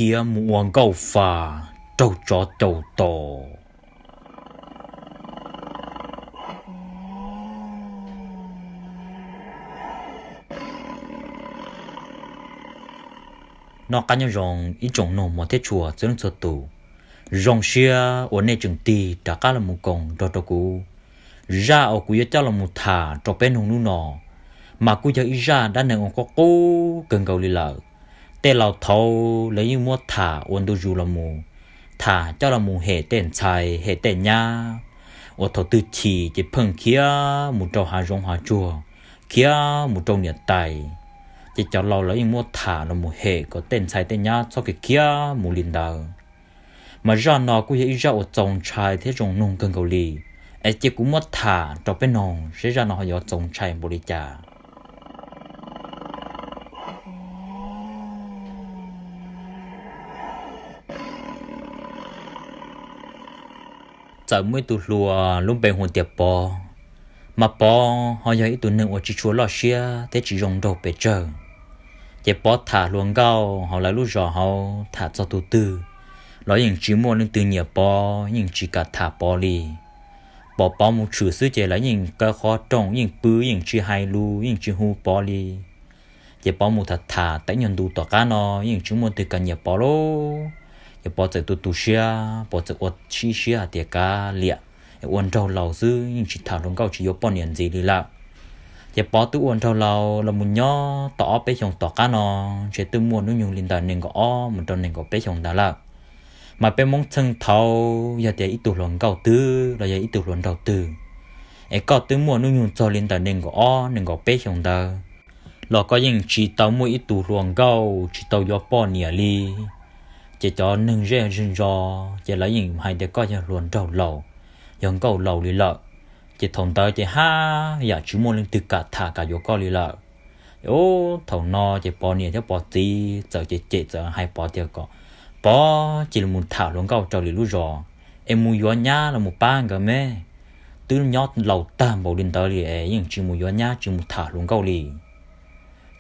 khiav mus ua nkauj fa raug tsov caum tom. Noj qab nyob zoo ib tsoom nug mos thiab tshua txhua leej txhua tus. Zoo siab uas nej tseem tig rov qab los mus koom nrog rau kuv. Zaj uas kuv yuav coj los mus tham rau peb noog hnub no mas kuj yog ib zaj dab neeg uas qub qub kawg nkaus li lawm. Tej laus thaud lawv yeej muab tham ua ntu zus los mus, tham coj los mus hem tej ntxhais hem tej nyab uas thaum twg chim ces pheej khiav mus rau hav zoov hav tsuag, khiav mus rau niam tais. Ces cov laus lawv yeej muab tham los mus hem kom tej ntxhais tej nyab txhob khiav khiav mus li ntawd. Mas zaj no kuj yog ib zaj uas txaus ntshai thiab zoo nug kawg nkaus li. Es cia kuv muab tham rau peb noog seb zaj no ho yuav txaus ntshai npaum li cas. Txawm muaj ib tug hluas lub npe hu tias Pov. Mas Pov ho yog ib tug neeg uas tsis tshua loj siab thiab tsis zoo nraug pes tsawg. Ces Pov tham hluas nkauj hauv lawv lub zos hauv tham txog tus twg los yeej tsis muaj leej twg nyiam Pov, yeej tsis kam tham Pov li. Pom Pov mus tshwm xwb ces lawv yeej kaw qhov rooj, yeej pw, yeej tsis hais lus, yeej tsis hu Pov li. Ces Pov mus tham tham tau ib nyuag ntu tom qab no yeej tsis muaj leej twg kam nyiam Pov lauj. Ces Pov txawm tu tu siab, Pov txawm ua ib siab hais tias kav liam, ua nraug laus xwb yeej tsis tham hluas nkauj tsis yuav poj niam ntxiv li lawm. Ces Pov twb ua nraug laus los mus nyob tau ob peb xyoos tom qab no, ntshe twb muaj hnub nyoog li ntawm nees nkaum ob mus rau nees nkaum peb xyoos ntawd lawm. Mas peb Hmoob txheej thaud yog tias ib tug hluas nkauj twg los yog ib tug hluas nraug twg, es koj twb muaj hnub nyoog txog li ntawm nees nkaum ob nees nkaum peb xyoos ntawd los koj yeej tsis tau muaj ib tug hluas nkauj tsis tau yuav poj niam li, ces cov neeg zej zog ces lawv yeej hais tias koj yog hluas nraug laus, yog nkauj laus li lawm. Ces thaum ntawd ces haj yam tsis muaj leej twg kam tham kam yuav koj li lawm. Ub, thaum no ces Pov niam thiab Pov txiv txawm cem cem txawm hais Pov tias kom Pov cia li mus tham hluas nkauj rau lwm lub zos, es mus yuav nyab los mus pab nkawd me, twb nyob laus tag npaum li ntawd li es yeej tsis mus yuav nyab tsis mus tham hluas nkauj li.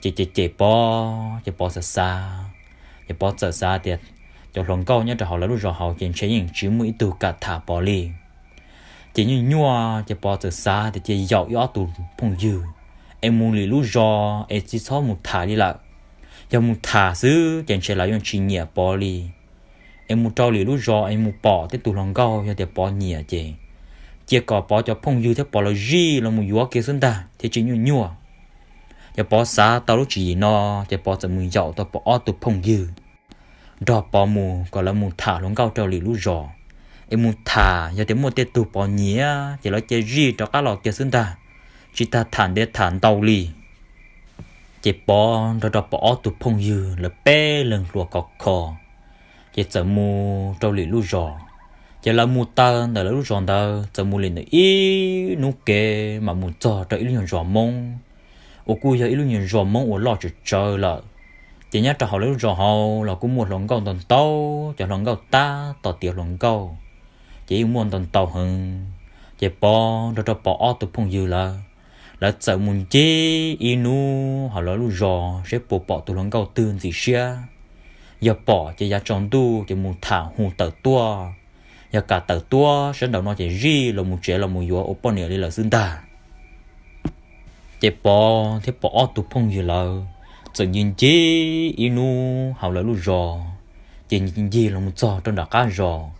Ces cem cem Pov ces Pov xav xav, ces Pov txawm xav tias cov hluas nkauj nyob rau hauv lawv lub zos hauv ces ntshe yeej tsis muaj ib tug kam tham Pov li. Ces nyuaj nyuaj ces Pov txawm xav tias cia yaum ib ob tug phooj ywg es mus lwm lub zos es tsis txhob mus tham li lawm. Yog mus tham xwb ces ntshe lawv yeej tsis nyiam Pov li. Es mus rau lwm lub zos es mus pom tej tus hluas nkauj yog tias Pov nyiam ces cia kom Pov cov phooj ywg thiab Pov lawv zij los mus yuav kiag xwb ntag thiaj tsis nyuaj nyuaj. Ces Pov xav tau lub tswv yim no, ces Pov txawm mus yaum tau Pov ob tug phooj ywg nrog Pov mus kom lawv mus tham hluas nkauj rau lwm lub zos. Es mus tham yog tias muaj tej tug Pov nyiam ces lawv cia zij rov qab los kiag xwb ntag, tsis tas tham ntev tham ntau li. Ces Pov nrog rau Pov ob tug phooj ywg lawv peb leeg hluas khov kho, ces txawm mus rau lwm lub zos. Ces lawv mus tawm ntawm lawv lub zos ntawd txawm mus li ntawm ib hnub kev mam mus txog rau ib lub nyuag zos Hmoob, uas kuj yog ib lub nyuag zos Hmoob uas loj tsawv tsawv lawm. Ces nyob rau hauv lawv lub zos hauv los kuj muaj hluas nkauj ntau ntau, cov hluas nkauj tab tom tiav hluas nkauj ces yeej muaj ntau ntau heev. Ces Pov nrog rau Pov ob tug phooj ywg lawv, lawv txawm mus ncig ib hnub hauv lawv lub zos seb puas pom tus hluas nkauj twg ntxim siab. Yog pom ces yav tsaus ntuj ces mus tham hu tawm tuaj, yog kam tawm tuaj sawv daws no ces zij los mus tsev los mus yuav ua poj niam li lawm xwb ntag. Ces Pov thiab Pov ob tug phooj ywg lawv txawm ncig ncig ib hnub hauv lawv lub zos, ces ncig los mus txog rau nram qab zos,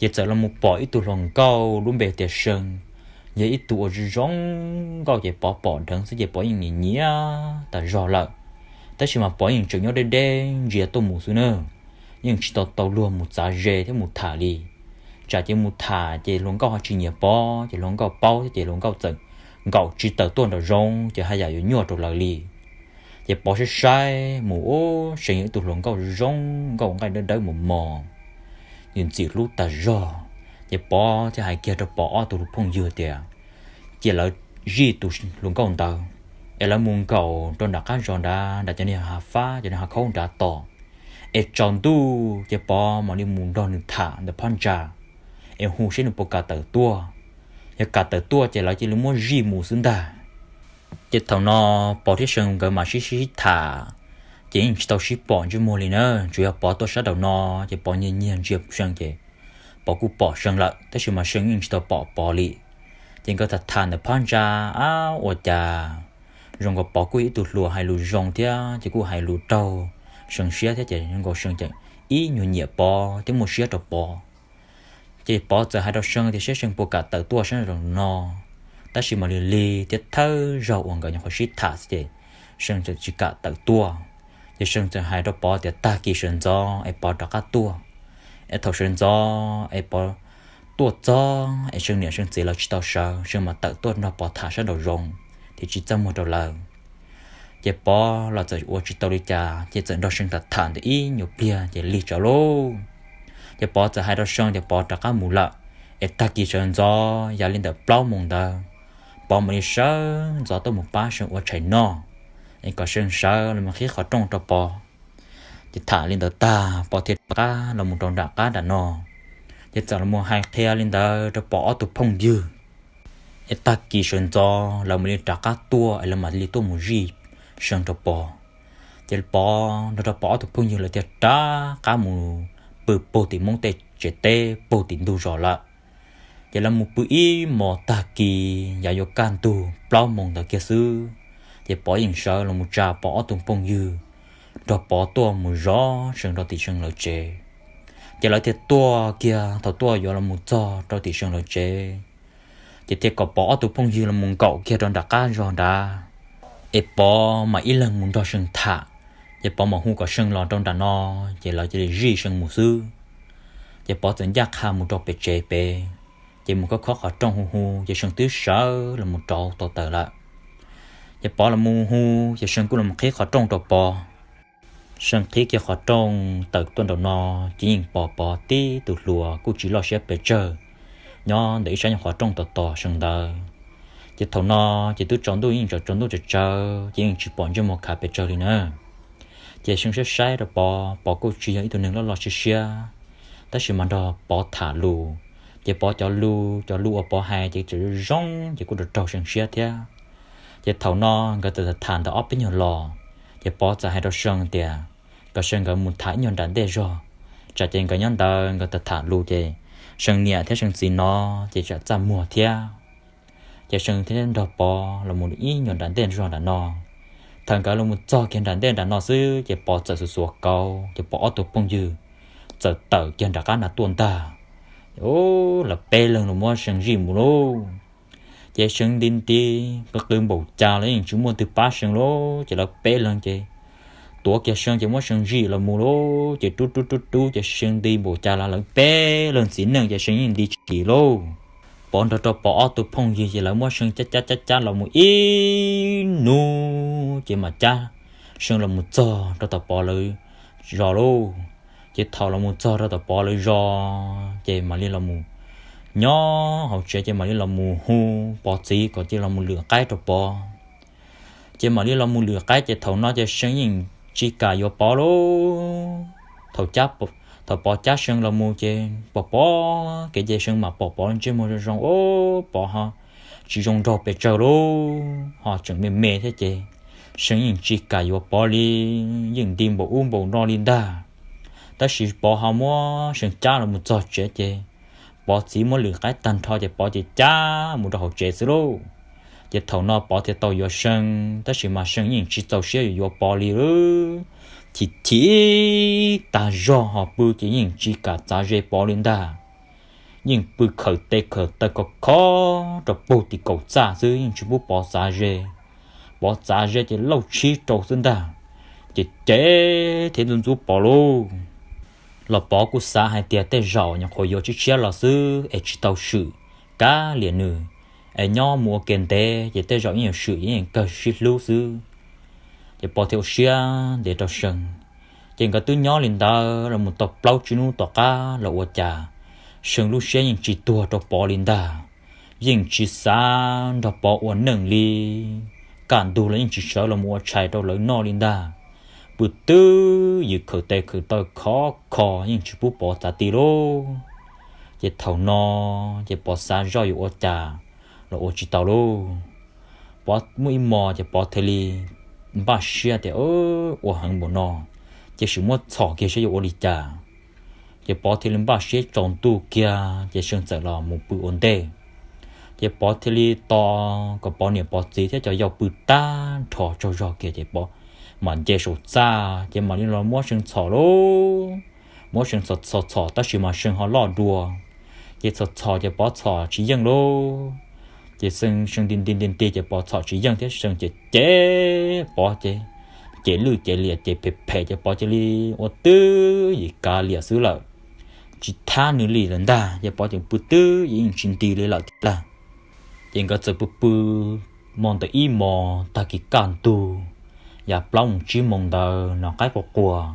ces txawm los mus pom ib tug hluas nkauj lub npe tias See, yog ib tug uas zoo zoo nkauj ces Pov pom dheev xwb ces Pov yeej nyiam nyiam tas zog lawm. Tab sis mas Pov yeej tseem nyob deb deb ntsia tuaj mus xwb na, yeej tsis tau tau luag mus txav ze thiab mus tham li. Tsam ces mus tham ces hluas nkauj ho tsis nyiam Pov, ces hluas nkauj paub thiab ces hluas nkauj txawm nkaum tsis tawm tuaj nraum zoov ces haj yam yuav nyuaj rau lawv li. Ces Pov saib saib mus ub, See yog ib tug hluas nkauj zoo nkauj nqaij dawb dawb mos mos, nws ntxim hlub tas zog. Ces Pov thiaj hais kiag rau Pov ob tug phooj ywg tias cia lawv zij tus hluas nkauj ntawd, es lawv mus nkaum rau nram qab zos nrad, nram cov niag hav fab cov niag hav khaub nrad tos, es tsaus ntuj ces Pov mam li mus nrog nws tham ntawm phab ntsa, es hu seb nws puas kam tawm tuaj. Yog kam tawm tuaj ces lawv cia li muab zij mus xwb ntag. Ces thaum no Pov thiab See nkawd mam sib sib tham, ces yeej tsis tau sib pom ntsej muag li na. Tsuas yog Pov tuaj sab nraum no, ces Pov nyiag nyiag ntsia Seej ces Pov kuj pom Seej lawm, tab sis mas Seej yeej tsis tau pom Pov li. Ces nkawd tham tham ntawm phab ntsa, ab ua cas zoo nkaus Pov kuj ib tug hluas hais lus zoo thiab ces kuj hais lus raug Seej siab thiab ces zoo nkaus Seej tseem ib nyuag nyiam Pov thiab muaj siab rau Pov. Ces Pov txawm hais rau Seej tias seb Seej puas kam tawm tuaj sab nraum no, tab sis mas lig lig thiab thawj zaug uas nkawd nyuam qhuav sib tham xwb ces Seej txawm tsis kam tawm tuaj. Ces Seej txawm hais rau Pov tias tag kis sawv ntxov es Pov rov qab tuaj, es thaum sawv ntxov es Pov tuaj txog es Seej niam Seej txiv lawv tsis tau sawv, Seej mam tawm tuaj nrog Pov tham sab nraum zoov thiab tsis txaj muag rau lawv. Ces Pov los txawm ua tsis tau li cas ces txawm nrog Seej tham tham ntawm ib nyuag pliag ces lig tsawv lauj. Ces Pov txawm hais rau Seej tias Pov rov qab mus lawm, es tag kis sawv ntxov yog li ntawm plaub moos ntawd Pov mam li sawv ntxov tuaj mus pab Seej ua tshais noj, es kom Seej sawv los mus qhib qhov rooj rau Pov. Ces tham li ntawd tag Pov thiaj rov qab los mus rau nram qab nram no, ces txawm los mus hais qhia li ntawd rau Pov ob tug phooj ywg, es tag kis sawv ntxov lawv mam li rov qab tuaj es lawv mam li tuaj mus zij Seej rau Pov. Ces Pov nrog rau Pov ob tug phooj ywg lawv thiaj rov qab mus pw puag tim Hmoob tej tsev teb puag tim ntug zos lawm. Ces lawv mus pw ib hmos tag kis yog yuav kaj ntug plaub moos ntawd kiag xwb, ces Pov yeej sawv los mus tsa Pov ob tug phooj ywg nrog Pov tuaj mus zov Seej rau tim Seej lawv tsev. Ces lawv thiaj tuaj kiag, thaum tuaj yuav los mus txog rau tim Seej lawv tsev, ces thiaj kom Pov ob tug phooj ywg los mus nkaum kiag rau nram qab zos nrad, es Pov mam ib leeg mus nrog Seej tham. Ces Pov mam hu kom Seej los rau nram no, ces lawv cia li zij Seej mus xwb. Ces Pov txawm ncaj qha mus rau pem tsev pem, ces mus khob khob qhov rooj hu hu ces Seej twb sawv los mus rauv tau taws lawm. Ces Pov los mus hu, ces Seej kuj los qhib qhov rooj rau Pov. Seej qhib kiag qhov rooj tawm tuaj nraum no, ces yeej pom Pov tib tug hluas kuj tsis loj siab pes tsawg nyob ntawm ib sab nyuag qhov rooj tos tos Seej ntawd. Ces thaum no ces twb tsaus ntuj, yeej tsaus ntuj tsawv tsawv ces yeej tsis pom ntsej muag khav pes tsawg li na. Ces Seej saib saib rau Pov, Pov kuj tsis yog ib tug neeg loj loj siab siab, tab sis mas nrog Pov tham lus, ces Pov cov lus, cov lus uas Pov hais ces txawm zoo ces kuj raug raug Seej siab thiab. Ces thaum no nkawd txawm tham ntawm ob peb nyuag los, ces Pov txawm hais rau Seej tias kom Seej nkawd mus tham ib nyuag nram ntej zog, tsam ces nkawd nyob ntawd nkawd tham tham lus ces Seej niam thiab Seej txiv no ces tsam txaj muag thiab. Ces Seej thiaj nrog Pov los mus ib nyuag nram ntej zog nram no. Thaum nkawd los mus txog kiag nram ntej nram no xwb ces Pov txawm xuas xuas kauv, ces Pov ob tug phooj ywg txawm tawm kiag nram qab nram tuaj ntag. Lawv peb leeg los muab Seej zij mus lauj. Ces Seej nti nti qw qw npaum cas los yeej tsis muaj twg pab Seej lauj, ces lawv peb leeg ces tuav kiag Seej ces muab Seej zij los mus lauj, ces rub rub rub rub ces Seej nti npaum cas los lawv peb leeg txiv neej ces Seej yeej nti tsis lauj. Pov nrog rau Pov ob tug phooj ywg ces lawv muab Seej cab cab cab cab los mus ib hnub ces mam cab Seej los mus txog rau tom Pov lawv zos lauj. Ces thaum los mus txog rau tom Pov lawv zos ces mam li los mus nyob hauv tsev ces mam li los mus hu Pov txiv kom cia los mus lwm qaib rau Pov. Ces mam li los mus lwm qaib ces thaum no ces Seej yeej tsis kam yuav Pov lauj. Thaum, thaum Pov cab Seej los mus ces pom Pov kev ces Seej mam pom Pov ntsej muag zoo zoo, Pov ho tsis zoo nraug pes tsawg lauj, ho tseem me me thiab ces Seej yeej tsis kam yuav Pov li, yeej nti npaum ub npaum no li ntag. Tab sis Pov ho muab Seej cab los mus txog tsev ces Pov txiv muab lwm qaib tag nrho ces Pov ces cab mus rau hauv tsev xwb lauj. Ces thaum no Pov thiaj tau yuav Seej, tab sis mas Seej yeej tsis txaus siab yuav yuav Pov li lauj. Chim chim tag zog ho pw ces yeej tsis kam txav ze Pov li ntag. Yeej pw khawm tes khawm taw khov kho rau puag tim kaum txaj xwb yeej tsis pub Pov txav ze. Pov txav ze ces lauj tshib rau xwb ntag, ces cem thiab ntxub ntxub Pov lauj. Los Pov kuj xav hais tias tej zaum nyuam qhuav yuav tshiab tshiab los xwb es tsis tau swm kav liam nws, es nyob mus ua ke ntev ces tej zaum yeej yuav swm, yeej kawg sib hlub xwb. Ces Pov thiaj ua siab ntev rau Seej. Ces nkawd twb nyob li ntawd los mus tau plaub tsib hnub tom qab los ua cas Seej lub siab yeej tsis tuag rau Pov li ntag. Yeej tsis xav nrog Pov ua neej li, kaj ntug los yeej tsis sawv los mus ua tshais rau lawv noj li ntag. Pw twb ywm khawm tes khawm taw khov kho yeej tsis pub Pov txav ti lauj. Ces thaum no ces Pov xav zoj yuav ua cas los ua tsis tau lauj. Pov muaj ib hmos ces Pov thiaj li npaj siab tias ua heev npaum no, ces sim muab txhom kiag saib yuav ua li cas. Ces Pov thiaj li npaj siab tsaus ntuj kiag ces Seej txawm los mus pw ua ntej. Ces Pov thiaj li tos kom Pov niam Pov txiv thiab cov yau pw tag nrho tsaug zog kiag ces Pov mam nce saum txaj ces mam li los muab Seej txhom lauj. Muab Seej txhom txhom txhom tab sis mas Seej ho loj dua, ces txhom txhom ces Pov txhom tsis yeej lauj. Ces Seej nti nti nti nti ces Pov txhom tsis yeej thiab Seej ces ces Pov ces ces lwj ces liam ces phem phem ces Pov cia li ua twb yim kav liam xwb lawm, tsis thab nws li lawm ntag. Ces Pov ces pw twb yim yeej tsis nti li lawm thiab ntag. Ces nkawd txawm pw pw, hmo ntawd ib hmos tag kis kaj ntug, yav plaub mus tsib moos ntawd no qaib qua quas,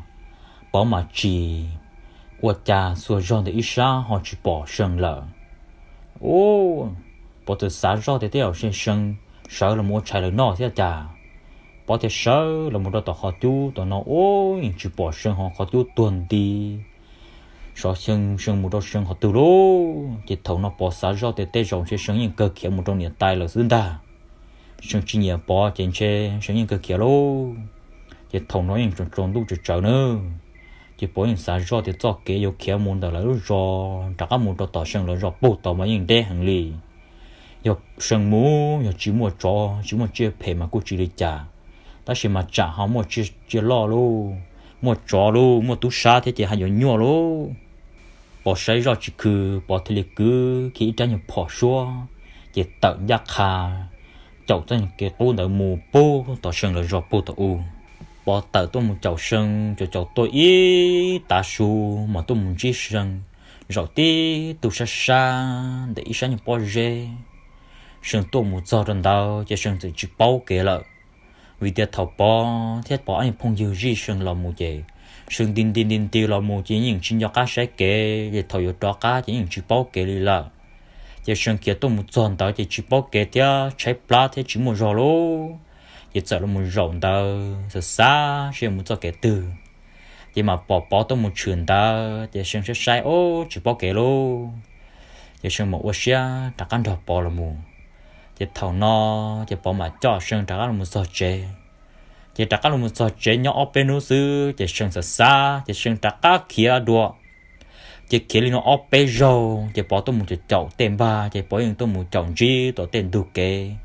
Pov mam tsis, ua cas xuas zog ntawm ib sab ho tsis pom Seej lawm. Ub, Pov txawm xav zoj tias tej zaum Seej sawv los ua tshais lawm noj thiab cas. Pov thiaj sawv los mus rau tom qhov cub tom no ub yeej tsis pom Seej ho qhov cub tuag nti, xyov Seej mus rau Seej qhov twg lauj. Ces thaum no Pov xav zoj tias tej zaum ntshe Seej yeej kawg khiav mus rau niam tais lawm xwb ntag. Seej tsis nyiam Pov ces ntshe Seej yeej kawg khiav lauj. Ces thaum no yeej tsaus ntuj tsawv tsawv nawb. Ces Pov yeej xav zoj tias txoj kev yuav khiav mus ntawm lawv lub zos rov qab mus rau tom Seej lawv zos puag tod mas yeej deb heev li. Yog Seej mus yog tsis muaj tsov tsis muaj tsiaj phem mas kuj tsis li cas, tab sis mas tsam ho muaj tsiaj loj lauj, muaj tsov lauj, muaj tub sab thiab ces ho yuav nyuaj lauj. Pov saib zoj tsis khwv Pov thiaj li kwv kiag ib rab nyuag phom suab, ces tawm ncaj qha caum txoj kev qub ntawd mus puag tom Seej lawv zos puag tom u. Pov tawm tuaj mus caum Seej, caum caum tuaj ib tav su mas tuaj mus ntsib Seej zaum tib tug sab sab ntawm ib sab nyuag pob zeb. Seej tuaj mus txog rau ntawd ces Seej txawm tsis paub kev lawm, vim tias thaum Pov thiab Pov ob phooj ywg zij Seej los mus ces Seej nti nti nti nti los mus ces yeej tsis nco qab saib kev, ces thaum yuav rov qab ces yeej tsis paub kev li lawm. Ces Seej khiav tuaj mus txog ntawd ces tsis paub kev thiab tshaib plab thiab tsis muaj zog lauj. Ces txawm los mus zaum ntawd xav xav saib yuav mus txoj kev twg, ces mam pom Pov tuaj mus tshwm ntawd ces Seej saib saib ob tsis paub kev lauj. Ces Seej mam ua siab rov qab nrog Pov los mus. Ces thaum no ces Pov mam coj Seej rov qab los mus txog tsev. Ces rov qab los mus txog tsev nyob ob peb hnub xwb ces Seej xav xav ces Seej rov qab khiav dua. Ces khiav li no ob peb zaug ces Pov tuaj mus caum caum tej npag ces Pov yeej tuaj mus caum ntsib tom tej ntug kev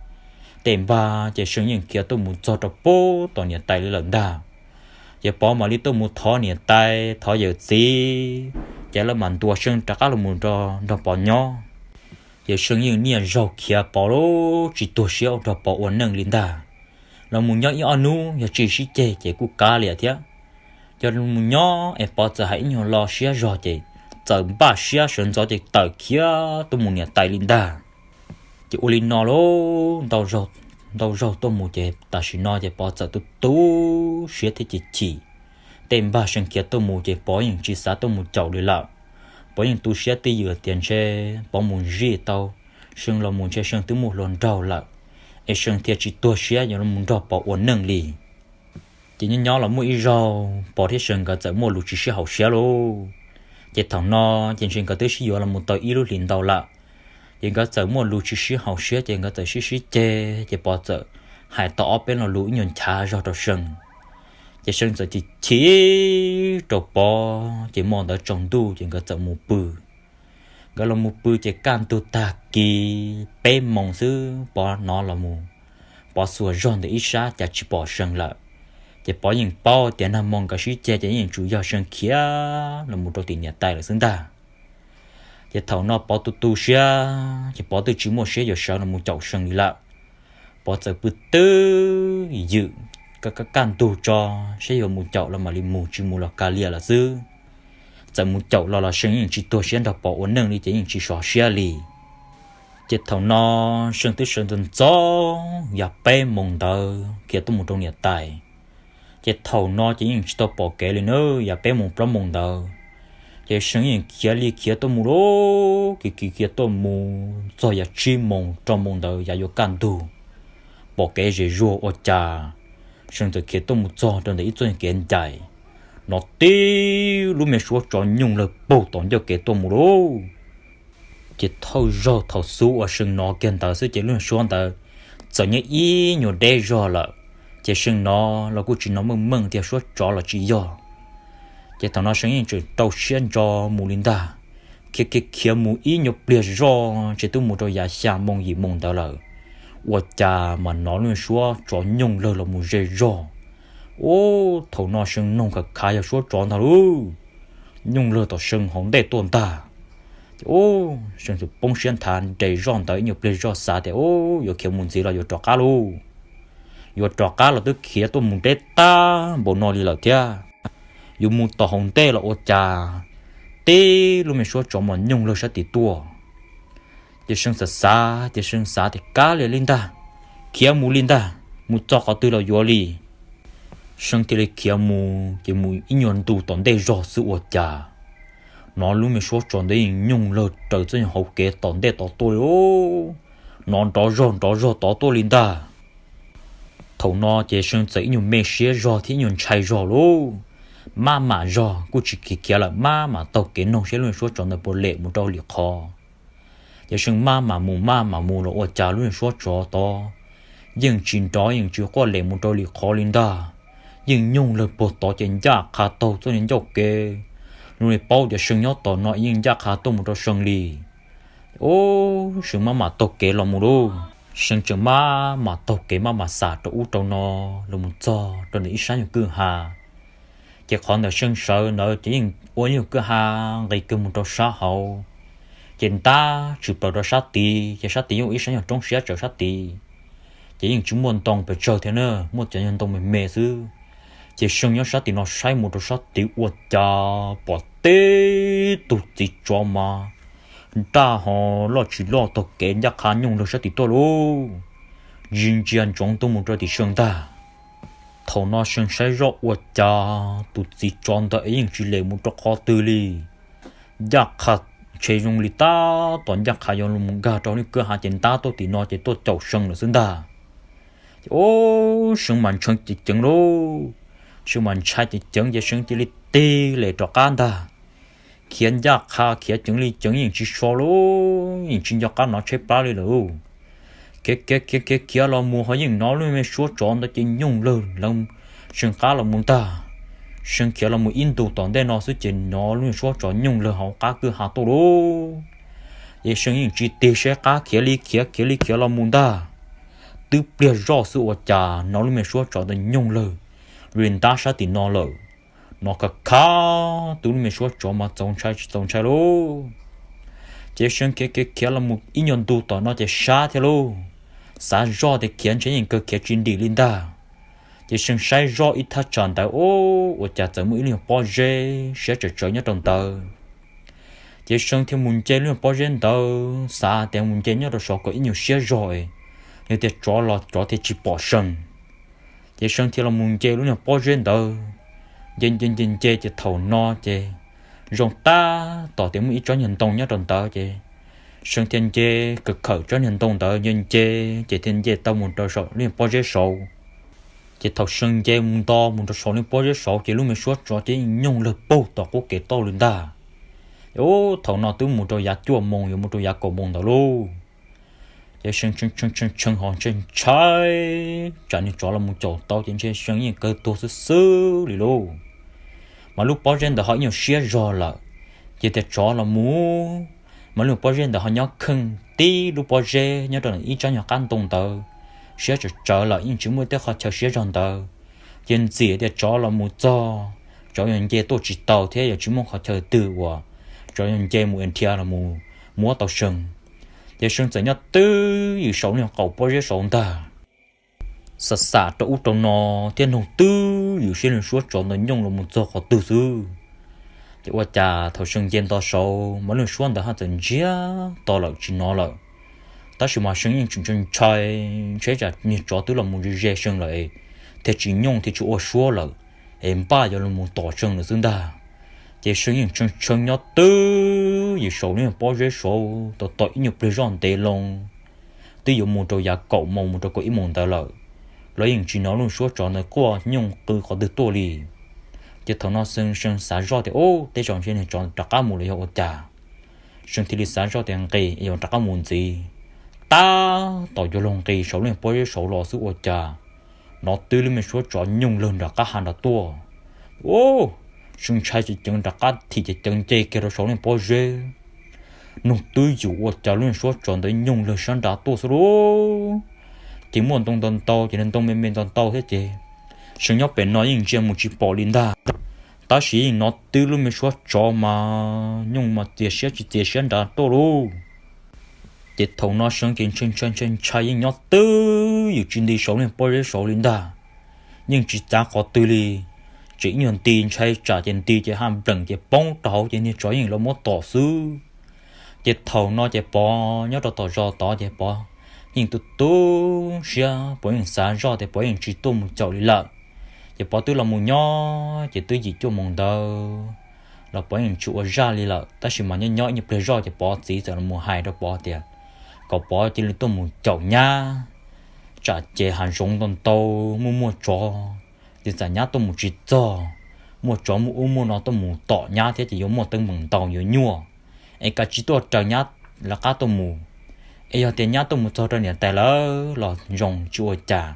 tej npag ces Seej yeej khiav tuaj mus txog rau puag tom niam tais li lawm ntag. Ces Pov mam li tuaj mus thov niam tais thov yawm txiv, ces lawv mam ntuas Seej rov qab los mus nrog Pov nyob. Ces Seej yeej niaj zaug khiav Pov los tsis tuag siab ua nrog Pov ua neej li ntag. Los mus nyob ib ob hnub yog tsis sib ceg ces kuj kav liam thiab. Ces los mus nyob es Pov txawm hais ib nyuag lo siab zog ces txawm npaj siab sawv ntxov ces tawm khiav tuaj mus niam tais li ntag. Ces ua li no lauj, ntau zaug tuaj mus ces tam sim no ces Pov txawm tu tu siab thiab ces chim. Tej npag Seej khiav tuaj mus ces Pov yeej tsis xav tuaj mus caum li lawm. Pov yeej tu siab twj ywm tias ntshe Pov mus zij tau Seej los mus ntshe Seej twb muaj hluas nraug lawm, es Seej thiaj tsis tuag siab yuav los mus nrog Pov ua neej li. Ces nyob nyob los muaj ib zaug Pov thiab Seej nkawd txawm muaj lus tsis sib haum siab lauj. Ces thaum no ces ntshe nkawd twb sib yuav los mus tau ib lub hlis ntau lawm. Ces nkawd txawm muaj lus tsis sib haum siab ces nkawd txawm sib sib ceg ces Pov txawm hais tau ob peb lo lus ib nyuag nchav zog rau Seej. Ces Seej txawm chim chim rau Pov ces hmo ntawd tsaus ntuj ces nkawd txawm mus pw. Nkawd los mus pw ces kaj ntug tag kis peb moos xwb Pov hnov los mus, Pov xuas zog ntawm ib sab cas tsis pom Seej lawm. Ces Pov yeej paub tias nag hmo nkawd sib ceg ces yeej tsuas yog Seej khiav los mus rau tim niam tais lawm xwb ntag. Ces thaum no Pov tu tu siab ces Pov twb tsis muaj siab yuav sawv los mus caum Seej li lawm. Pov txawm pw twb ywm, kaj ntug tso, saib yuav mus caum los mam li mus, tsis mus los kav liam lawm xwb. Txawm mus caum los los Seej yeej tsis tuag siab nrog Pov ua neej li ces yeej tsis sov siab li. Ces thaum no Seej twb sawv ntxov ntxov yav peb moos ntawd khiav tuaj mus rau niam tais. Ces thaum no ces yeej tsis tau pom kev li na, yav peb moos plaub moos ntawd. Ces Seej yeej khiav li khiav tuaj mus lauj, khiav khiav khiav tuaj mus txog yav tsib moos rau moos ntawd yav yuav kaj ntug, pom kev zem zuag ua cas Seej txawm khiav tuaj mus txog rau ntawm ib txoj kev ncais, hnov tib lub me suab tsov nyooj lawg puag tom ncauj kev tuaj mus lauj. Ces thawj zaug thaum xub uas Seej hnov kiag ntawd xwb ces lub suab ntawd txawm nyob ib nyuag deb zog lawm, Ces See hnov los kuj tsis hnov meej meej tias suab tsov los tsis yog. Ces thaum no See yeej tseem rau siab ntso mus li ntag, khiav khiav khiav mus ib nyuag pliag zoj ntshe twb mus rau yav xya moo yim moo ntawd lawm, ua cas mas hnov lub suab tsov nyooj lawg los mus ze zog. Ub, thaum no See noog khav khav yog suab tsov ntag lauj, nyooj lawg tom See hauv ntej tuaj ntag. Ces ub, See txawm poob siab nthav nres zoj ntawd ib nyuag pliag zoj xav tias ub, yuav khiav mus ntxiv los yuav rov qab lauj, yuav rov qab los twb khiav tuaj mus deb tag npaum no li lawm thiab, yuav mus tom hauv ntej los ua cas tib lub me suab tsov mas nyooj lawg sab tid tuaj. Ces See xav xav ces See xav tias kav liam li ntag, khiav mus li ntag, mus txog qhov twg los yuav li. See thiaj li khiav mus ces mus ib nyuag ntu tom ntej zog xwb ua cas hnov lub me suab tsov ntawd yeej nyooj lawg raws txoj hauv kev tom ntej tod tuaj li, hnov nrov zog nrov zog tod tuaj li ntag. Thaum no ces See txawm ib nyuag me siab zog thiab ib nyuag ntshai zog lauj, maj mam zog kuj tsis khiav khiav lawm, maj mam taug kev noog seb lub me suab tsov ntawd puas lem mus rau lwm qhov. Ces See maj mam mus maj mam mus los ua cas lub me suab tsov tod yeej tsis nrov yeej tsis quaj lem mus rau lwm qhov li ntag, yeej nyooj lawg puag tod ces ncaj qha taug txoj niag ncauj kev, zoo li paub tias See nyob tom no yeej ncaj qha tuaj mus rau See li. Ub, See maj mam taug kev los mus lauj, See tseem maj mam taug kev maj mam xam rau ub rau no los mus txog rau ntawm ib sab nyuag kwj ha. Ces qhov ntawm See sawv ntawd ces yeej ua nyuag kwj ha nqis kiag mus rau sab hauv, ces ntab tshwm plaws rau sab tid, ces sab tid yeej ua ib sab nyuag roob siab tsawv sab tid, ces yeej tsis muaj ntoo pes tsawg thiab na, muaj cov nyuag ntoo me me xwb. Ces See nyob sab tim no saib mus rau sab tid ua cas pom tib tug txiv tsov mas nraj ho loj tsis loj taug kev ncaj qha nyooj lawg sab tim tuaj lauj, ntsia ntsia ntsoov tuaj mus rau tim See ntag. Thaum no See saib zoj ua cas tus txiv tsov ntawd yeej tsis lem mus rau qhov twg li, ncaj qha ntshe zoo li tab tom ncaj qha yuav los mus nkag rau lub kwj ha ces ntab tuaj tim no ces tuaj caum See lawm xwb ntag. Ces ub, See mas ntshai ceev ceev lauj, See mas ntshai ceev ceev ces See cia li tig lem rov qab ntag. Khiav ncaj qha khiav ceev li ceev yeej tsis so lauj, yeej tsis nco qab hnov tshaib plab li lawm. Khiav khiav khiav khiav khiav los mus ho yeej hnov lub me suab tsov ntawd ces nyooj lawg lawv See qab los mus ntag. See khiav los mus ib ntus tom ntej no xwb ces hnov lub me suab tsov nyooj lawg hauv qab kwj ha tuaj lauj. Ces See yeej tsis tig saib qab khiav li khiav khiav li khiav los mus ntag. Twb pliag zoj xwb ua cas hnov lub me suab tsov ntawd nyooj lawg li ntab sab tim no lawm. Hnov khav khav twb lub me suab tsov mas txaus ntshai tsis txaus ntshai lauj. Ces See khiav khiav khiav los mus ib nyuag ntu tom no ces sab thiab lauj, xav zoj tias khiav ntshe yeej kawg khiav tsis nrim li ntag. Ces See saib zoj ib thaj tsam ntawd ub, ua cas txawm muaj ib lub pob zeb siab tsawv tsawv nyob rau ntawd. Ces See thiaj mus nce lub pob zeb ntawd, xav tias mus nce nyob rau saud kom ib nyuag siab zog, yog tias tsov los tsov thiaj tsis pom See. Ces See thiaj los mus nce lub niag pob zeb ntawd. Nce nce nce nce ces thaum no ces zoo tab tom tias muaj ib tsob niag ntoo nyob rau ntawd ces See thiaj nce khawm khawm tsob niag ntoo ntawd nce nce ces thiaj nce tau mus rau saum lub niag pob zeb saud. Ces thaum See nce mus nto mus rau saum lub pob zeb saud ces lub me suab tsov ces nyooj lawg puag tom qub kev tuaj li ntag. Ub, thaum no twb mus rau yav cuaj moos yuav mus rau yav kaum moos ntawd lauj. Ces See tshee tshee tshee ho ntshai ntshai tsam niag tsov los mus caum tau ces ntshe See yeej kawg tuag xwb xwb li lauj. Mas lub pob zeb ntawd ho ib nyuag siab zog lawm, ces tias tsov los mus, mas lub pob zeb ntawd ho nyob kheej tib lub pob zeb nyob rau ib tsob nyuag qab ntoo ntawd, siab tsawv tsawv lawm yeej tsis muaj tej qhov chaw siab zog ntawd. Ces ntxim tias tsov los mus txog, tsov yuav nce tuaj tsis tau thiab yuav tsis muaj qhov chaw twg uas tsov yuav nce mus dhia los mus muab tau See. Ces See txawm nyob twj ywm saum lub niag qaum pob zeb saud ntag, xam xam rau ub rau no thiab noog twj ywm seb lub suab tsov ntawd nyooj los mus txog qhov twg xwb. Ces ua cas thaum See nce nto saud mas lub suab ntawd ho txawm ntsiag to lawm tsis hnov lawm. Tab sis mas See yeej tseem ntshai ntshai, ntshai tsam niag tsov twb los mus ze ze See lawm, thiaj tsis nyooj thiaj tsis ua suab lawm, es npaj yuav los mus tom See lawm xwb ntag. Ces See yeej tshee tshee nyob twj ywm saum lub pob zeb saud tau tau ib nyuag pliag zoj ntev loo, twb yuav mus rau yav kaum moos mus rau kaum ib moos ntawd lawm, los yeej tsis hnov lub suab tsov ntawd quaj nyooj qw qhov twg tuaj li. Ces thaum no See xav zoj tias, Ub, tej zaum ntshe niag tsov rov qab mus los yog ua cas? See thiaj li xav zoj tias nqis yuav rov qab mus ntxiv. Tab tom yuav luag nqis saum lub pob zeb saud los xwb ua cas hnov twb lub me suab tsov nyooj lawg nram qab ha nrad tuaj. Seej ntshai ceev ceev rov qab thim ceev ceev nce kiag rau saum lub pob zeb. Noog twb yus ua cas lub me suab tsov ntawd nyooj lawg sab nrad tuaj xwb lauj. Ces muaj ntoo ntau ntau ces ntoo me me ntau ntau thiab ces Seej nyob pem no yeej ntsia mus tsis pom li ntag. Tab sis yeej hnov twb lub me suab tsov mas nyooj mas txias siab tsis txias siab nrad tuaj lauj. Ces thaum no Seej ces ntshai ntshai ntshai ntshai yeej nyob twb yus tsis nti saum lub pob zeb saud li ntag. Yeej tsis txav qhov twg li, tseem ib nyuag nti ntshai tsam ces nti ces ha npleem ces poob rau hauv ces niag tsov yeej los muab tom xwb. Ces thaum no ces Pov nyob rau tom zos tod ces Pov yeej tu tu siab, Pov yeej xav zoj tias Pov yeej tsis tuaj mus caum li lawm. Ces Pov twb los mus nyob ces twb yim cuaj moos ntawd los Pov yeej tsis ua zaj li lawm, tab sis mas nyob nyob ib nyuag pliag zoj ces Pov txiv txawm los mus hais rau Pov tias kom Pov cia li tuaj mus caum nyab, tsam ces hav zoov ntau ntau muaj muaj tsov, ces txawm nyab tuaj mus tsis txog, muaj tsov muaj ub muaj no tuaj mus tom nyab thiab ces yuav muaj teeb meem ntau yuav nyuaj. Es kav tsij tuaj raws nyab lawv qab tuaj mus. Es yog tias nyab tuaj mus txog rau niam tais lawv los zoo tsis ua cas,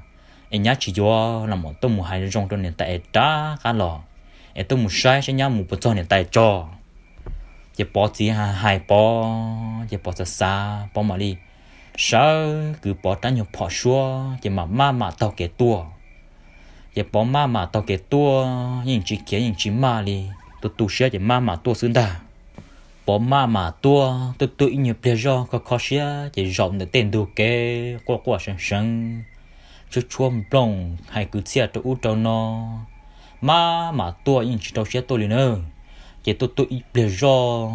es nyab tsis yuav los mam tuaj mus hais zoo rau niam tais es rov qab los, es tuaj mus saib saib nyab mus puas txog niam tais tso. Ces Pov txiv hais Pov ces Pov xav xav Pov mam li sawv kwv Pov rab nyuag phom suab ces mam maj mam taug kev tuaj. Ces Pov maj mam taug kev tuaj yeej tsis khiav yeej tsis maj li, tu tu siab ces maj mam tuaj xwb ntag. Pov maj mam tuaj tu tu ib nyuag pliag zoj kho kho siab ces zaum ntawm tej ntug kev quaj quaj seev seev, tshuab tshuab nplooj hais kwv txhiaj rau ub rau no, maj mam tuaj yeej tsis rau siab tuaj li na. Ces tuaj tuaj ib pliag zoj,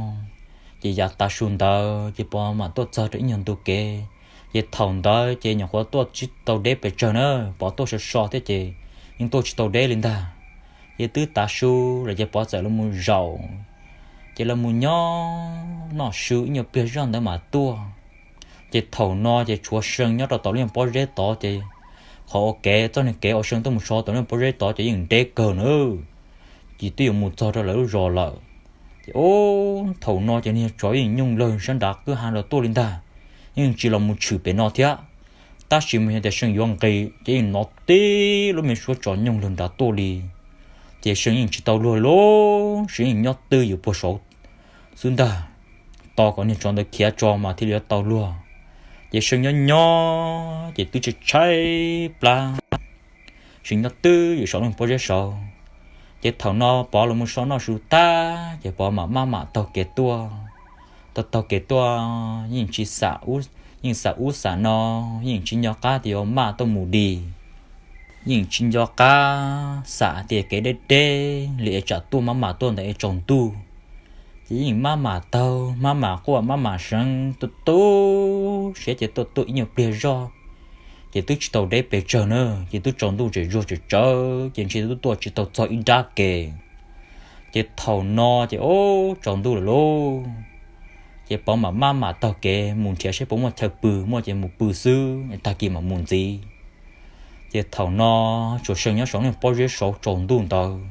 ces yav tav su ntawd ces Pov mam tuaj txog rau ib nyuag ntug kev. Ces thaum ntawd ces nyuam qhuav tuaj tsis tau deb pes tsawg na, Pov tuaj so so thiab ces yeej tuaj tsis tau deb li ntag. Ces twb tav su lawm ces Pov txawm los mus zaum, ces los mus nyob noj su ib nyuag pliag zoj ntawd mam tuaj. Ces thaum no ces tshuav Seej nyob rau tom lub pob zeb tod ces qhov ua kev txoj niag kev uas Seej tuaj mus so tom lub pob zeb tod ces yeej deb kawg na, ces twb yuav mus txog rau lawv lub zos lawm. Ces ub, thaum no ces niag tsov yeej nyooj lawg sab nrad kwj ha los tuaj li ntag, yeej tsis los mus tshwm pem no thiab. Tab sis mas yog tias Seej yuav nqis ces yeej hnov tib lub me suab tsov nyooj lawg nrad tuaj li. Ces Seej yeej tsis tau luag lauj, Seej yeej nyob twj ywm puag saud xwb ntag, tos kom niag tsov ntawd khiav tso mas thiaj li yuav tau luag. Ces Seej nyob nyob ces twb tshaib tshaib plab, Seej nyob twj ywm saum lub pob zeb saud. Ces thaum no Pov los mus so noj su tag ces Pov mam maj mam taug kev tuaj. Taug taug kev tuaj yeej tsis, yeej xam ub xam no, yeej tsis nco qab tias yuav maj tuaj mus dim, yeej tsis nco qab xam tias kev deb deb li es tsam tuaj maj mam tuaj ntawd es tsaus ntuj. Ces yeej maj mam taug maj mam quaj maj mam seev tu tu siab ces tuaj tuaj ib nyuag pliag zog, ces twb tsis tau deb pes tsawg na, ces twb tsaus ntuj tsem zuag tsem tsawv ces ntshe twb tuaj tsis tau txog ib nrab ke. Ces thaum no ces ub tsaus ntuj lawm lauj, ces Pov mam maj mam taug kev mus nrhiav saib puas muaj chaw pw, muaj ces mus pw xwb, tag kis mam mus ntxiv. Ces thaum no tshuav Seej nyob saum niag pob zeb saud tsaus ntuj ntawd,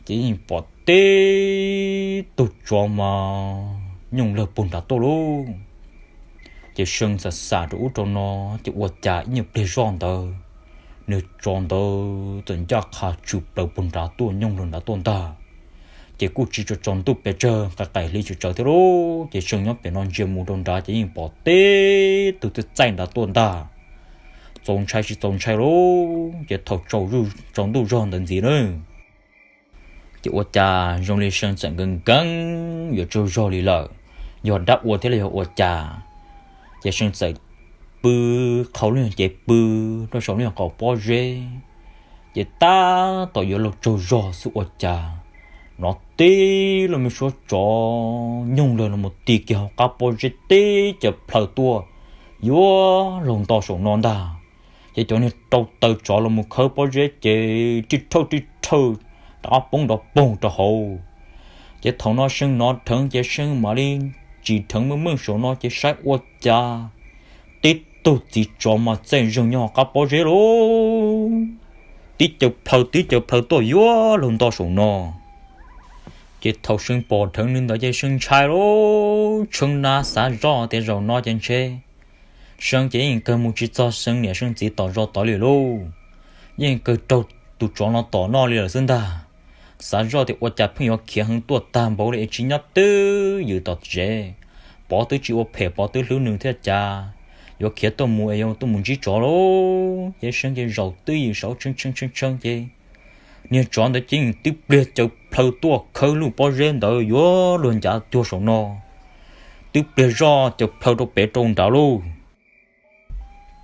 ces yeej pom tib tug tsov mas nyooj lawg puag nrad tuaj lauj. Ces Seej xam xam rau ub rau no, ces ua cas ib nyuag pliag zoj ntawd, niag tsov ntawd txawm ncaj qha tsw plaws puag nrad tuaj nyooj lawg nrad tuaj ntag. Ces kuj tsis tsaus ntuj pes tsawg, qaim qaim hli tsawv tsawv thiab lauj, ces Seej nyob pem no ntsia mus rau nrad ces yeej pom tib tug txaij txaij nrad tuaj ntag. Txaus ntshai tsis txaus ntshai lauj, ces thaum tsaus ntuj zog ntawd ntxiv na, ces ua cas zoo li Seej txawm nkees nkees yuav tsaug zog li lawm, yog dab ua thiab los yog ua cas. Ces Seej txawm pw, qhau lub cev pw rau saum lub qaum pob zeb, ces tab tom yuav luag tsaug zog xwb ua cas hnov tib lub me suab tsov nyooj lawg los mus ti kiag hauv qab pob zeb tib caws plhaws tuaj yuav luag nto saum no ntag. Ces cov niag rau taw tsov los mus khawb pob zeb ces rij rhawj rij rhawj rov qab poob nrov poog rau hauv. Ces thaum no Seej hnov dheev ces Seej mam li tsim dheev meej meej saum no ces saib ua cas tib tug txiv tsov mas txaij zeeg nyob hauv qab pob zeb lauj, tib caws plhaws tib caws plhaws tuaj yuav luag nto saum no. Ces thaum Seej pom dheev li ntawd ces Seej ntshai lauj, Seej na xav zoj tias zaum no ces ntshe Seej ces yeej kawg mus tsis txog Seej niam Seej txiv tom zos tod li lauj. yeej kawg raug tus tsov no tom noj li lawm xwb ntag. Xav zoj tias ua cas pheej yuav khiav heev tuaj tag npaum li es tsis nyob twj ywm tom tsev. Pov twb tsis ua phem, Pov twb hlub nws thiab cas yuav khiav tuaj mus es yuav tuaj mus ntsib tsov lauj. Ces Seeb ces zaum twj ywm saud tshee tshee tshee tshee ces niag tsov ntawd ces yeej tib pliag caws plhaw tuaj khawb lub pob zeb ntawd yuav luag ncav cuag saum no, tib pliag zoj caws plhaw rau pem rau nrad lauj.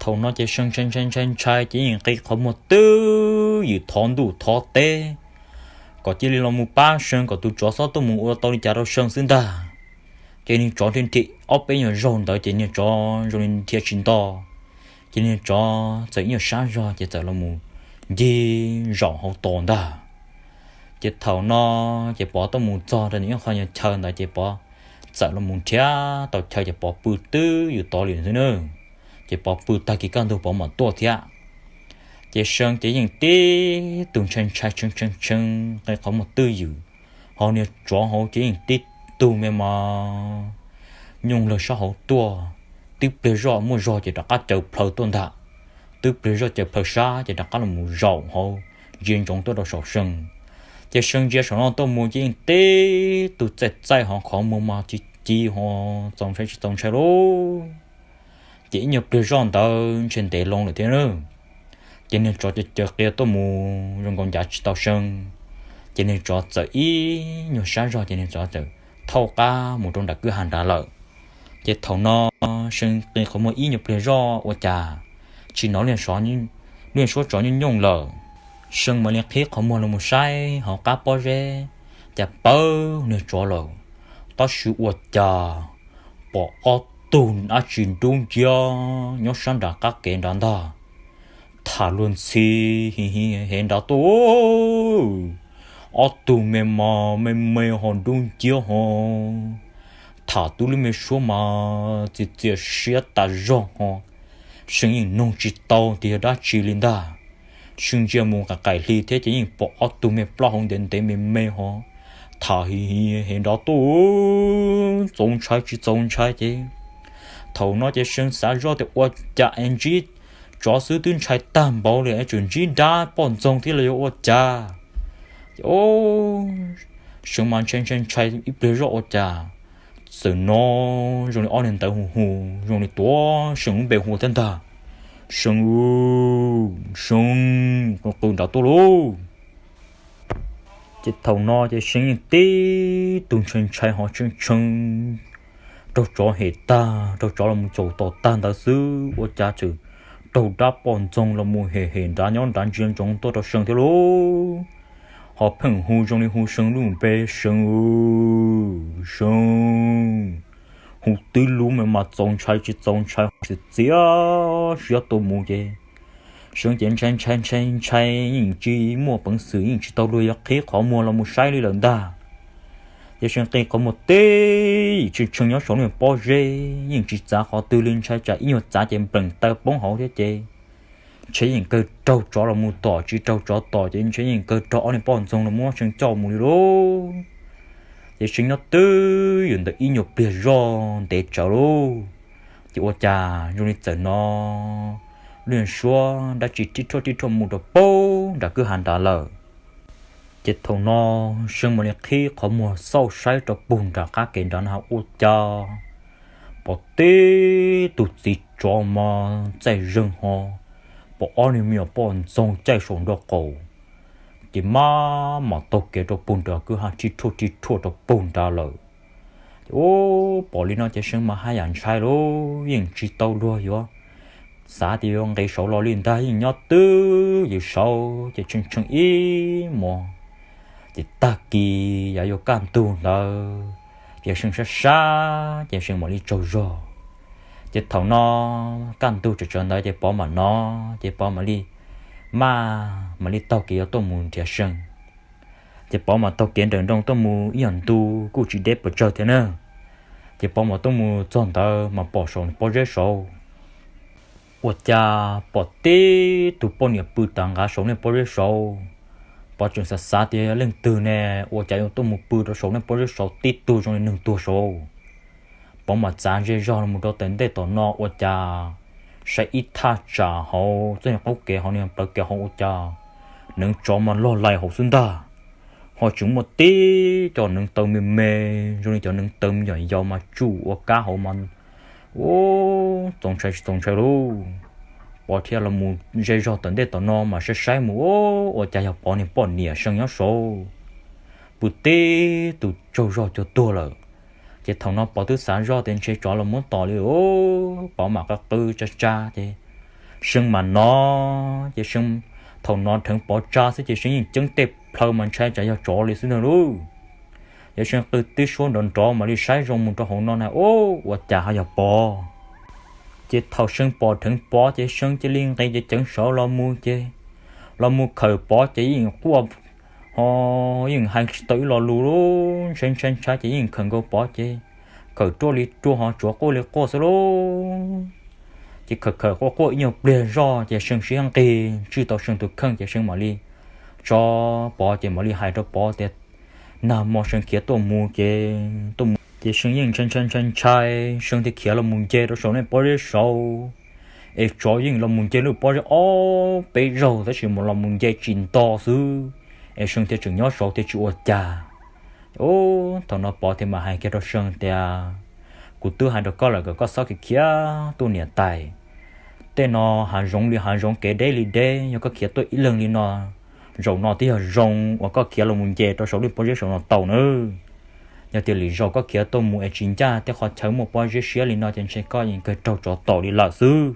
Thaum no ces Seeb ntshai ntshai ntshai ntshai ces yeej nqis qhov muag twj ywm thov ntuj thov teb kom cia li los mus pab Seeb kom tus tsov txhob tuaj mus ua tau li cas rau Seeb xwb ntag. Ces niag tsov nrhiav nrhiav ob peb nyuag zaug ntawd ces niag tsov zoo li nrhiav tsis nto, ces niag tsov txawm ib nyuag sab zog ces txawm los mus ncig zaum hauv tos ntag. Ces thaum no ces Pov tuaj mus txog rau ib qho nyuag chaw ntawd ces Pov txawm los mus nrhiav tau chaw ces Pov pw twj ywm tod li xwb na. Ces Pov pw tag kis kaj ntug Pov mam tuaj thiab. Ces Seeb ces yeej tib tug ntshai ntshai tshee tshee tshee nqis qhov muag twj ywm, ho niag tsov hauv ces yeej tib tug me mos nyooj lawg sab hauv tuaj, tib pliag zoj muaj zog ces rov qab caws plhaw tuaj ntag, tib pliag zoj caws plhaw sab ces rov qab los mus zaum hauv ntsia ntsoov tuaj rau saum Seeb. Ces Seeb ntsia saum no tuaj mus ces yeej tib tug txaij txaij ho qhov muag mas ci ci ho txaus ntshai tsis txaus ntshai lauj. Ces ib nyuag pliag zoj ntawd ntshe ntev loo lawm thiab na. Ces niag tsov caws caws qia tuaj mus zoo nkaus ncav tsis tau Seeb. Ces niag tsov txawm ib nyuag sab zog ces niag tsov txawm thauj qab mus rau nram kwj ha nrad lawm. Ces thaum no Seeb qi qhov muag ib nyuag pliag zoj ua cas tsis hnov lub suab tsov nyooj nyooj lawm. Seeb mam li qhib qhov muag los mus saib hauv qab pob zeb, cas pawv niag tsov lawm. Tab sis ua cas pom ob tug dab tsi dub nciab nyob sab nram qab kev nrad ntag, tham luag ntxhi hi hi hev nrad tuaj. Ob tug me mos me me ho dub nciab ho tham tub lub me suab mas txias txias siab tas zog ho. Seeb yeej noog tsis tau tias yog dab tsi li ntag. Seeb ntsia mus qaim qaim hli thiab ces yeej pom ob tug me plaub hau ntev ntev me me ho tham hi hi hev nrad tuaj, txaus ntshai tsis txaus ntshai ces thaum no ces Seeb xav zoj tias ua cas es ntsib tsov xwb twb ntshai tag npaum li es tseem ntsib dab poj ntxoog thiab los yuav ua cas. Ces Seeb mas ntshai ntshai ntshai ib pliag zoj ua cas txawm hnov zoo li ob niag ntawv hu hu, zoo li tuav Seeb lub npe hu thiab ntag, Seeb, Seeb, qw qw nrad tuaj lauj. Ces thaum no ces Seeb yeej tib tug ntshai ntshai ho tshee tshee, raug tsov hem tag, raug tsov los mus caum tom tag ntawd xwb ua cas tseem raug dab poj ntxoog los mus hem hem nrad nyob nrad ntsia ntsoov tuaj rau Seeb thiab lauj. Ho pheej hu zoo li hu Seeb lub npe, Seeb, Seeb, hu tib lub me mas txaus ntshai tsis txaus ntshai ho txias txias siab tuaj mus ces Seeb ces ntshai ntshai ntshai ntshai yeej tsis muaj peev xwm yeej tsis tau luag yuav qhib qhov muag los mus saib li lawm ntag. Ces Seeb qi qhov muag tib yim tshee tshee nyob saum niag pob zeb yeej tsis txav qhov twg li, ntshai tsam ib nyuag txav ces npleem taw poob hauv thiab ces ntshe yeej kawg raug tsov los mus tom, tsis raug tsov tom ces ntshe yeej kawg raug ob niag poj ntxoog los muab Seeb coj mus li lauj. Ces Seeb nyob twj ywm ntawd ib nyuag pliag zoj ntev tsawv lauj. Ces ua cas zoo li txawm hnov lub suab dab tsi rhib rhuaj rhib rhuaj mus rau pem nram kwj ha nrad lawm. Ces thaum no Seeb mam li qhib qhov muag xauj saib rau pem nram qab kev nrad no ua cas pom tib tug txiv tsov mas txaij zeeg ho, pom ob niag me nyuam poj ntxoog caij saum nraub qaum. Ces maj mam taug kev rau pem nram kwj ha rhib rhuaj rhib rhuaj rau pem nrad lawm. Ces ua pom li no ces Seeb mas haj yam ntshai lauj, yeej tsis tau luag yuav xav tias yuav nqis saud los li ntag, yeej nyob twj ywm saud ces tshee tshee ib hmos. Ces tag kis yav yuav kaj ntug ntawd ces Seeb sab sab ces Seeb mam li tsaug zog. Ces thaum no kaj ntug tsawv tsawv ntawd ces Pov mam hnov ces Pov mam li maj mam li taug kev yuav tuaj mus nrhiav Seeb. Ces Pov mam taug kev nrawm nroos tuaj mus ib yam ntu kuj tsis deb pes tsawg thiab na. Ces Pov mam tuaj mus txog ntawd mas pom saum pob zeb saud ua cas pom tib tug poj niam pw tav nqav saum niag pob zeb saud. Pov tseem xav xav tias yog leej twg ne, ua cas yuav tuaj mus pw rau saum niag pob zeb saud tib tug zoo li neeg tuag saud. Pov mam txav ze zog los rau tom ntej tom no ua cas Saib ib thaj tsam hauv txoj qub kev hauv, plawv kev hauv ua cas neev tsov mas log lais hauv xwb ntag. Ho tseem muaj tib cov neev taw me me zoo li cov neev taw me nyuam yaus mas tsuj ua kab hauv mas, ub, txaus ntshai tsis txaus ntshai lauj. Pov thiaj los mus ze zog tom ntej tom no mas saib saib mus, ua cas yog Pov niag poj niam Seej nyob saud, pw tib tug tsaug zog cuag tuag lawm. Ces thaum no Pov twb xav zoj tias ntshe tsov los muab tom li, Pov mam qw qw tsa tsa ces Seej mam no, ces Seej, thaum no dheev Pov tsa xwb ces Seej yeej ceeb tej plhaw mas ntshai tsam yog tsov li xwb ntag lauj. Ces Seej qw tib suab nrov nrov mam li saib zoo mus rau hauv no na, ub, ua cas ho yog Pov. Ces thaum Seej pom dheev Pov ces Seej cia li nqis ceev ceev saud los mus ces, los mus khawm Pov ces yeej quaj, ho yeej hais tsis tau ib lo lus lauj, ntshai ntshai ntshai ces yeej khawm nkaus Pov ces khawm ruaj li ruaj ho tsuav quaj li quaj xwb lauj. Ces khawm khawm quaj quaj ib nyuag pliag zoj ces Seej siab nqig tswj tau Seej tus kheej ces Seej mam li tso Pov ces mam li hais rau Pov tias, nag hmo Seej khiav tuaj mus ces, tuaj mus ces Seej yeej ntshai ntshai ntshai ntshai, Seej thiaj khiav los mus nce rau saum nej pob zeb saud. Es tsov yeej los mus nce lub pob zeb ob peb zaug tab sis mas los mus nce tsis nto xwb, es Seej thiaj tseem nyob saud thiaj tsis ua cas. Ub, thaum no Pov thiaj mam hais kiag rau Seej tias, kuv twb hais rau koj lawm kom koj txhob khiav khiav tuaj niam tais. Tej no hav zoov li hav zoov, kev deb li deb, yog koj khiav tuaj ib leeg li no, zaum no twb yog zoo uas koj khiav los mus nce rau saum lub pob zeb saum no tau nawb. Yog tias lwm zaug koj khiav tuaj mus es tsis ncaj tej qhov chaw muaj pob zeb siab li no ces ntshe koj yeej kawg raug tsov tom li lawm xwb.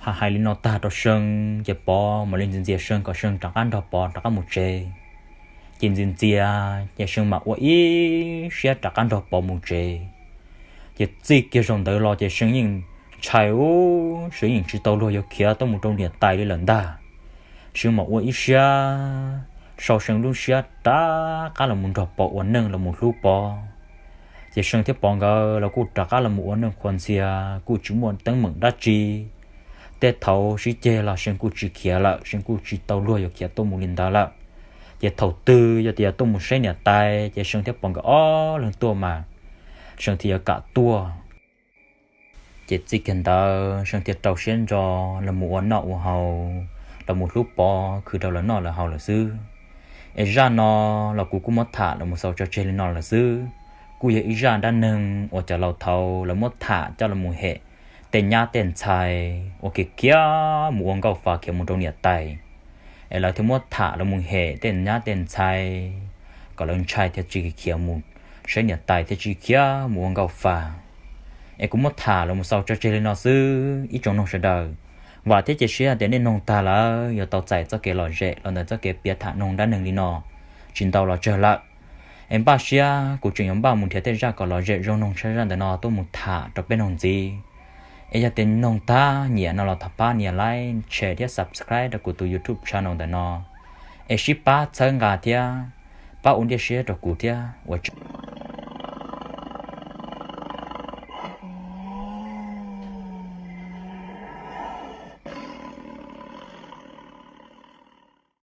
Hais hais li no tag rau Seej ces Pov mam li ntxias ntxias Seej kom Seej rov qab nrog Pov rov qab mus tsev. Ces ntxias ntxias ces Seej mam ua ib siab rov qab nrog Pov mus tsev. Ces txij kiag zaum ntawd los ces Seej yeej ntshai ub, Seej yeej tsis tau luag yuav khiav tuaj mus rau niam tais li lawm ntag. Seej mam ua ib siab, sau Seej lub siab rov qab los mus nrog Pov ua neej los mus hlub Pov. Ces Seej thiab Pov nkawd los kuj rov qab los mus ua neej qhuas ntxhias kuj tsis muaj teeb meem dab tsi. Tej thaum sib ceg los Seej kuj tsis khiav lawm, Seej kuj tsis tau luag yuav khiav tuaj mus li ntawd lawm. Ces thaum twg yog tias tuaj mus saib niam tais ces Seej thiab Pov nkawd ob leeg tuaj mas Seej thiaj yuav kam tuaj. Ces txij kiag ntawd Seej thiaj rau siab ntso los mus ua noj ua haus, los mus hlub Pov khwv rau lawv noj lawv haus lawm xwb. Es zaj no los kuv kuj muab tham los mus xaus tso tseg li no lawm xwb. Kuj yog ib zaj dab neeg uas cov laus thaud lawv muab tham coj los mus hem tej nyab tej ntxhais uas khiav khiav mus ua nkauj fa khiav mus rau niam tais, es lawv thiaj muab tham los mus hem tej nyab tej ntxhais kom lawv ntshai thiaj tsis khiav mus saib niam tais thiaj tsis khiav mus ua nkauj fa. Es kuv muab tham los mus xaus tso tseg li no xwb ib tsoom noog sawv daws. Vam thiab cia siab tias nej noog tag lawm yuav tau txais txoj kev lom zem los ntawm txoj kev piav tham noog dab neeg li no tsis ntau los tsawg lawm. Es npaj siab kuv tseem yuav npaj mus nrhiav tej zaj kom lom zem zoo noog tshaj zaj ntawm no tuaj mus tham rau peb noog ntxiv. Es yog tias noog tag nyiam no los thov pab nias like, share thiab subscribe rau kuv tus YouTube channel ntawm no. Es sib pab txhawb nqa thiab pab ua ntiaj siab rau kuv thiab ua tsaug.